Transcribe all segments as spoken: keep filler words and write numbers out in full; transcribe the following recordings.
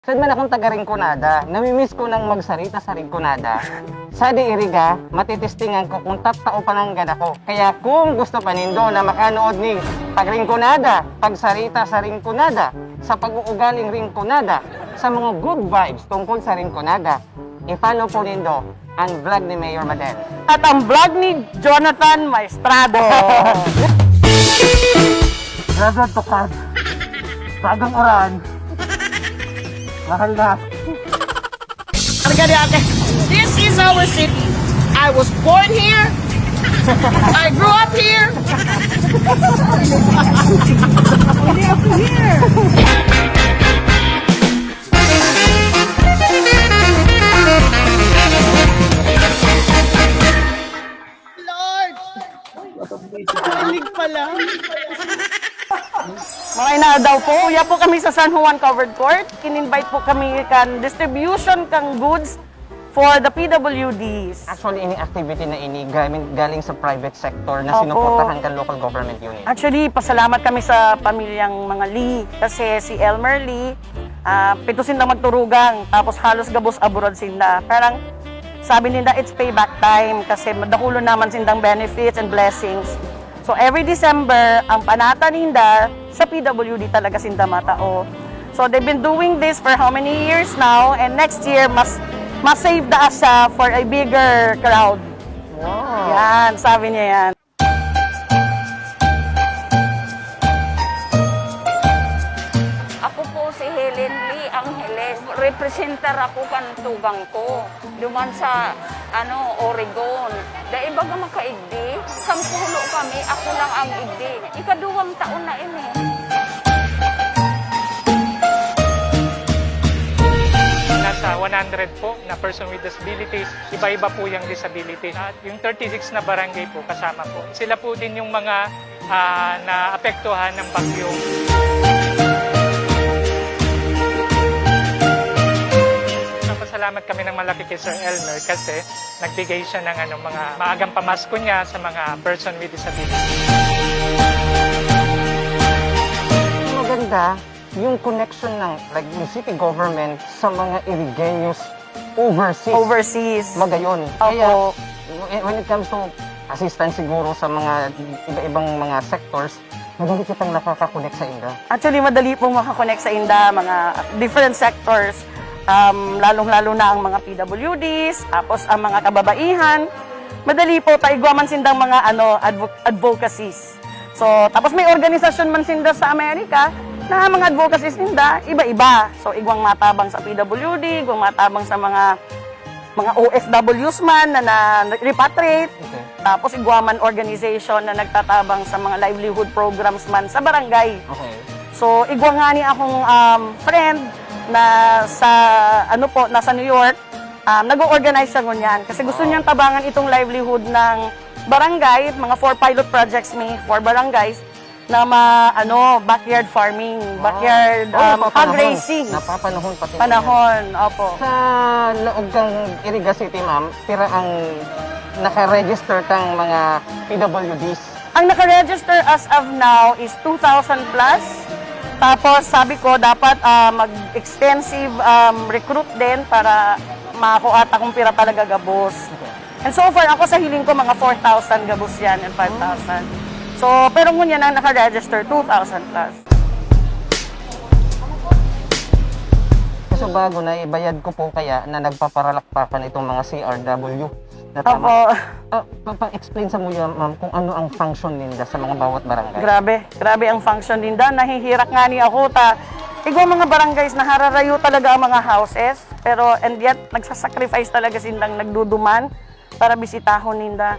Sad man akong taga Rinconada, namimiss ko nang magsarita sa Rinconada. Sa di iriga, matitestingan ko kung tattao pa nanggad ako. Kaya kung gusto pa nindo na makanood ni pag-Rinconada, pagsarita sa Rinconada, sa pag-uugaling Rinconada, sa mga good vibes tungkol sa Rinconada, i-follow po nindo ang vlog ni Mayor Madel. At ang vlog ni Jonathan Maestrado. Graduate to pag. Bagang uran. Mahal na. Talaga di ate. This is our city. I was born here. I grew up here. Hindi ako here. Lord! Rinig pala. Mga inadaw po, uya po kami sa San Juan Covered Court. In-invite po kami kan distribution kang goods for the P W Ds. Actually, ini activity na ini galing, galing sa private sector na Opo. sinuportahan kan local government unit. Actually, pasalamat kami sa pamilyang mga Lee kasi si Elmer Lee, ah, pito sinda magturugang, tapos halos gabos abroad sinda. Parang sabi ninda, "It's payback time," kasi dakulon naman sindang benefits and blessings. So, every December, ang panata ninda, sa P W D talaga sinda matao. So, they've been doing this for how many years now? And next year, mas, mas save da siya for a bigger crowd. Wow. Yan, sabi niya yan. Ako po si Helen Lee Angeles. Representar ako kan tugang ko. Duman sa, ano, Oregon. Dai baga makaigdi. Sampulo kami, ako lang ang igdi. Ikaduwang taon na ini. Nasa one hundred po na person with disabilities, iba-iba po yung disabilities. At yung thirty-six na barangay po, kasama po. Sila po din yung mga, ah, naapektuhan ng bagyo. Nagpapasalamat kami ng malaki kay Sir Elmer kasi nagbigay siya ng, ano, mga maagang pamasko niya sa mga person with disability. Maganda yung connection ng, like, yung city government sa mga Irigeños overseas. Overseas. Magayon. Opo. Kaya, when it comes to assistance siguro sa mga iba-ibang mga sectors, madali kitang nakaka-connect sa inda. Actually, madali pong makakonect sa inda, mga different sectors. Um, lalong-lalo na ang mga P W Ds, tapos ang mga kababaihan. Madali po, ta igwa man sindang mga, ano, advo-, advocacies. So, tapos may organisasyon man sinda sa Amerika na mga advocacies ninda, iba-iba. So, igwang matabang sa P W D, igwang matabang sa mga, mga O F Ws man na, na repatriate. Okay. Tapos, igwa man organization na nagtatabang sa mga livelihood programs man sa barangay. Okay. So, igwa ngani akong, um, friend na sa, ano po, nasa New York, um, nag-o-organize siya ngunyan. Kasi gusto Wow. niyang tabangan itong livelihood ng barangay, mga four pilot projects mi, four barangays, na ma-, ano, backyard farming, Wow. backyard, Oh, um, hog napapanahon. raising. Napapanahon pa ito. Panahon, opo. Sa laog kang Iriga City, ma'am, pira ang naka-register kang mga P W Ds? Ang naka-register as of now is two thousand plus. Tapos sabi ko, dapat, ah, mag-extensive, um, recruit din para makuha ta kung pira talaga gabos. Okay. And so far, ako sa hiling ko, mga four thousand gabos yan and five thousand. So, pero ngunyan ang naka-register, two thousand plus. So, bago na ibayad ko po kaya na nagpaparalakpakan itong mga C R W na tama. Opo. Ah, pa-, pa-explain sa muya, ma'am, kung ano ang function ninda sa mga bawat barangay. Grabe, grabe ang function ninda. Nahihirak nga ni ako ta. Igwa mga barangays, nahararayo talaga ang mga houses, pero and yet, nagsasacrifice talaga sindang nagduduman para bisitahon ninda.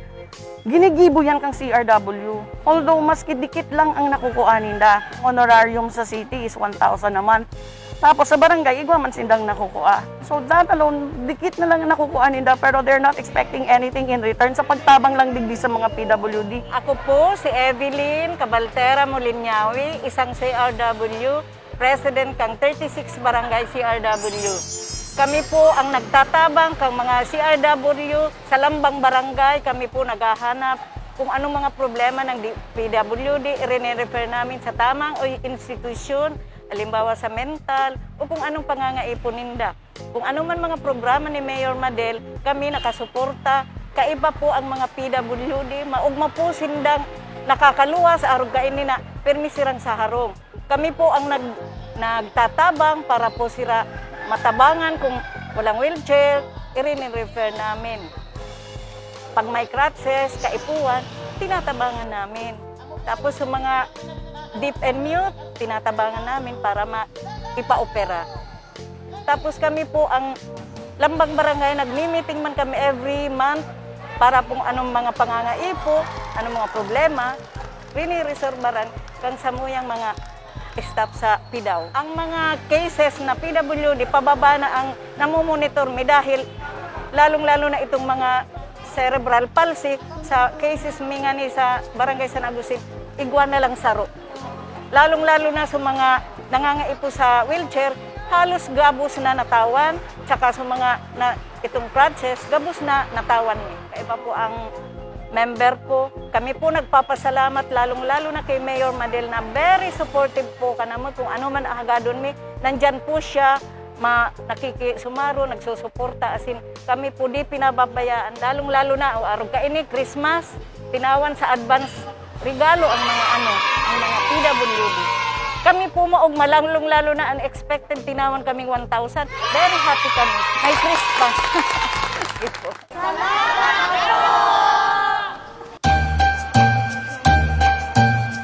Ginigibo yan kang C R W. Although, maski dikit lang ang nakukua ninda. Honorarium sa city is one thousand a month. Tapos sa barangay, igwa man sindang nakukua. So, that alone, dikit na lang ang nakukua ninda, pero they're not expecting anything in return sa pagtabang lang digdi sa mga P W D. Ako po si Evelyn Cabaltera Molinyawi, isang C R W, President kang thirty-six Barangay C R W. Kami po ang nagtatabang kang mga C R W sa lambang barangay. Kami po naghahanap kung anong mga problema ng di-, P W D, irine-refer namin sa tamang o institusyon Halimbawa sa mental o kung anong pangangaipon ninda. Kung ano man mga programa ni Mayor Madel, kami nakasuporta. Kaiba po ang mga P W D, maugma po sindang nakakaluwas, arog kaini na pirmi sirang sa harong. Kami po ang nag-, nagtatabang para po sira matabangan kung walang wheelchair, irini-refer namin. Pag may crutches, kaipuhan, tinatabangan namin. Tapos sa mga deaf and mute, tinatabangan namin para ma-, ipa-opera. Tapos kami po ang Lambang Barangay, nagmi-meeting man kami every month para kung anong mga pangangaipo, anong mga problema, riniresolbaran kan samuyang mga staff sa PDAW. Ang mga cases na P W D, pababa na ang namomonitor mi dahil lalong-lalo na itong mga cerebral palsy sa cases mi ngani sa Barangay San Agustin, igwa na lang saro. Lalong-lalo na sa mga nangangaipo sa wheelchair, halos gabos na natawan, tsaka sa mga na, itong crutches, gabos na natawan mi. Kaiba po ang member ko. Kami po nagpapasalamat, lalong-lalo na kay Mayor Madel na very supportive po kanamo kung ano man ahagadon mi. Nandyan po siya, ma-, nakikisumaro, nagsusuporta, as in, kami po di pinababayaan, lalong-lalo na, o arog kaini, Christmas, tinawan sa advance regalo ang mga ano, ang mga P W D. Kami po maog, malalong-lalo na unexpected, tinawan kaming one thousand. Very happy kami. May Christmas. Ito.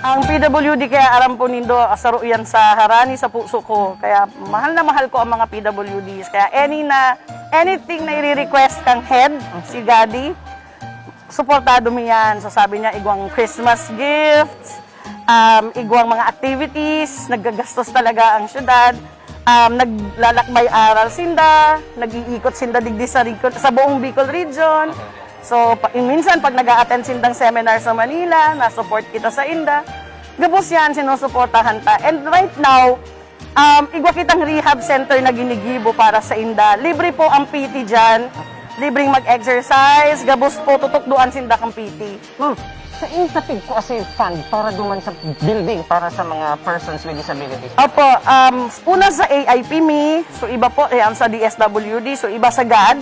Ang P W D, kaya aram po nindo, saro yan sa harani sa puso ko. Kaya mahal na mahal ko ang mga P W Ds. Kaya any na, anything na i-request kang head, si Gadi, suportado mi yan. So sabi niya, igwang Christmas gifts, um, igwang mga activities, naggagastos talaga ang syudad. Um, naglalakbay aral sinda, nag-iikot sinda digdi sa, Bicol, sa buong Bicol region. So, pa, minsan pag nag-a-attend sindang seminar sa Manila, na-support kita sa inda. Gabos yan, sinusuportahan ta. And right now, um, igwa kitang rehab center na ginigibo para sa inda. Libre po ang P T dyan. Libreng mag-exercise. Gabos po, tutukdoan sinda kang P T. Ma'am, sain ta pigkua si fund para duman sa building para sa mga persons with disabilities? Opo, um, una sa A I P mi, so iba po, eh, ang sa D S W D, so iba sa gad.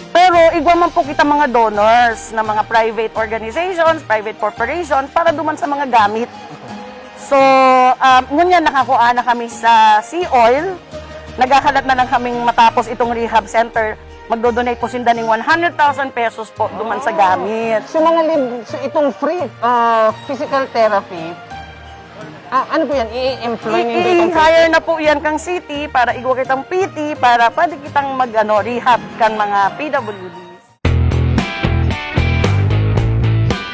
Pero igwa man po kita mga donors na mga private organizations, private corporations, para duman sa mga gamit. So, um, ngunyan nakakua na kami sa Sea Oil. Naghahalat na lang kaming matapos itong rehab center. Magdo-donate po sinda ning one hundred thousand pesos po duman sa gamit. So, mga lib-, so itong free, ah, physical therapy, ah, ano po yan? I-employ nindo itong I-hire na po yan kang city para igwa kitang P T para pwede kitang mag, ano, rehab kan mga P W Ds.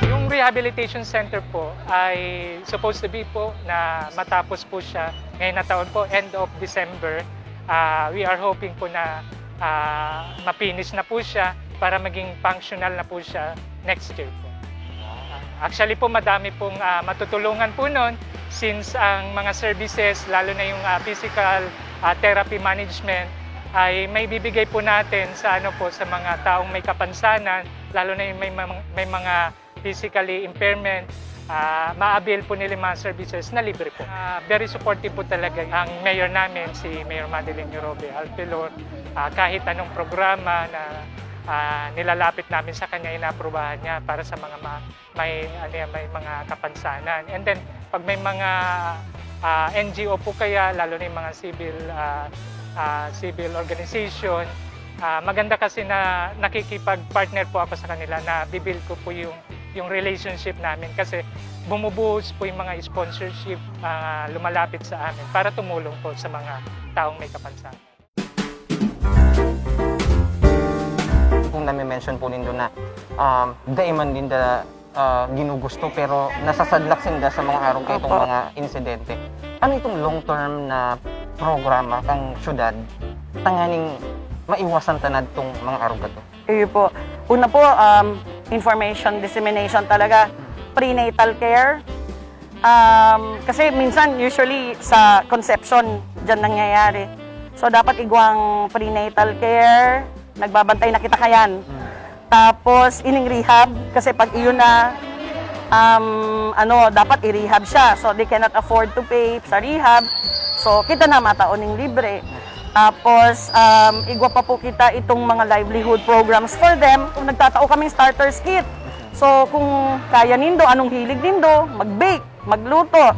Yung rehabilitation center po ay supposed to be po na matapos po siya ngayon na taon po, end of December. Ah, we are hoping po na, ah, ma-finish na po siya para maging functional na po siya next year po. Actually po, madami pong, ah, matutulungan po nun since ang mga services, lalo na yung, ah, physical, ah, therapy management, ay maibibigay po natin sa, ano po, sa mga taong may kapansanan, lalo na yung may, may, may mga physically impairment, ah, ma-avail po nila yung mga services na libre po. Ah, very supportive po talaga ang mayor namin, si Mayor Madeline Orobe Alpelor. Ah, kahit anong programa na, ah, nilalapit namin sa kanya, inaaprubahan niya para sa mga ma-, may, ano yan, may mga kapansanan. And then, pag may mga, ah, N G O po kaya, lalo na yung mga civil, ah, ah, civil organization, ah, maganda kasi na nakikipag-partner po ako sa kanila, na bibuild ko po yung, yung relationship namin kasi bumubuhos po yung mga sponsorship, ah, lumalapit sa amin para tumulong po sa mga taong may kapansanan. Kung nami-mention po nindo na, um, dai man ninda, ah, ginugusto, pero nasasadlak sinda sa mga arog kaitong Opo. mga insidente. Ano itong long-term na programa kang syudad tanganing maiwasan ta na itong mga arog kato? Iyo po. Una po, um, information dissemination talaga. Prenatal care. Um, kasi minsan, usually, sa conception, dyan nangyayari. So, dapat igwang prenatal care, nagbabantay na kita kayan. Tapos, ining rehab, kasi pag iyon na, um, ano, dapat i-rehab siya. So, they cannot afford to pay sa rehab. So, kita na matao ning libre. Tapos, um, igwa pa po kita itong mga livelihood programs for them. Kung nagtatao kaming starters kit. So, kung kaya nindo, anong hilig nindo? Mag-bake, magluto.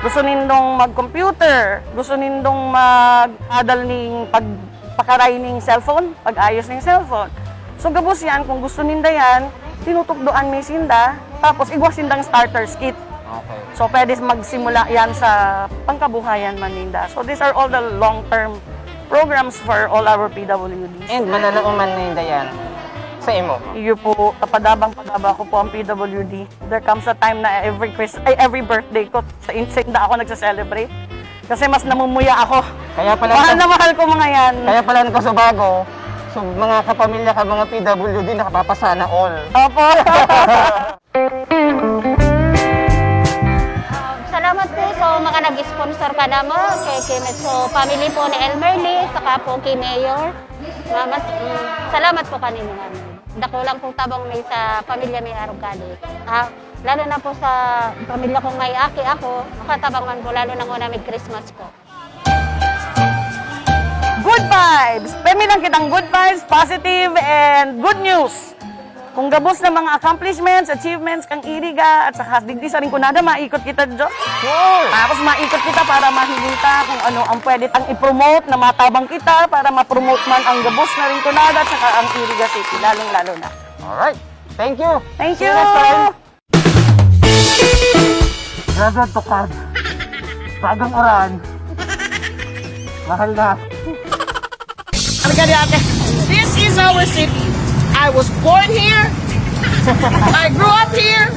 Gusto nindong mag-computer, gusto nindong mag-adal ning pagpakaray ning cellphone, pag-ayos ning cellphone. So, gabos yan, kung gusto ninda yan, tinutukdoan mi sinda, tapos igwa sindang starters kit. Okay. So, pwede magsimula yan sa pangkabuhayan man ninda. So, these are all the long-term programs for all our P W Ds. And mananaoman na yun, Dayan, sa imo. Iyo po, kapadabang-padaba ko po ang P W D. There comes a time na every Chris, ay, every birthday ko, sa in- sa inda ako nagse-celebrate. Kasi mas namumuya ako. Kaya pala Mahal na mahal ko mga yan. Kaya pala ang kasubago, so mga kapamilya ka mga P W D nakapapasana all. Opo. Salamat po sa mga nag-sponsor kanamo, kay Kimetso family po ni Elmer Lee, saka po kay Mayor. Mamas, mm, salamat po kanimo, ma'am. Dako lang pong tabang mi sa pamilya mi arog kadi. Ah, lalo na po sa pamilya kong may aki ako, makatabang man po, lalo na una may Christmas ko. Good vibes! Pemi lang kitang good vibes, positive, and good news. Kung gabos na mga accomplishments, achievements kang Iriga at saka digdi sa Rinconada, maikot kita, Jo. Sure! Tapos maikot kita para mahiling ta kung ano ang pwede tang i-promote na matabang kita para ma-promote man ang gabos na Rinconada at saka ang Iriga City, lalong-lalo na. Alright. Thank you. Thank See you! you next time. Grabe ang tukad. Bagang uran. Mahal na. This is our city. I was born here. I grew up here.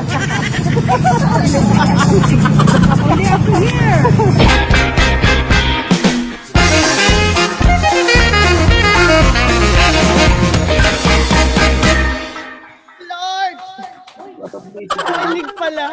Lord! Kilig pala.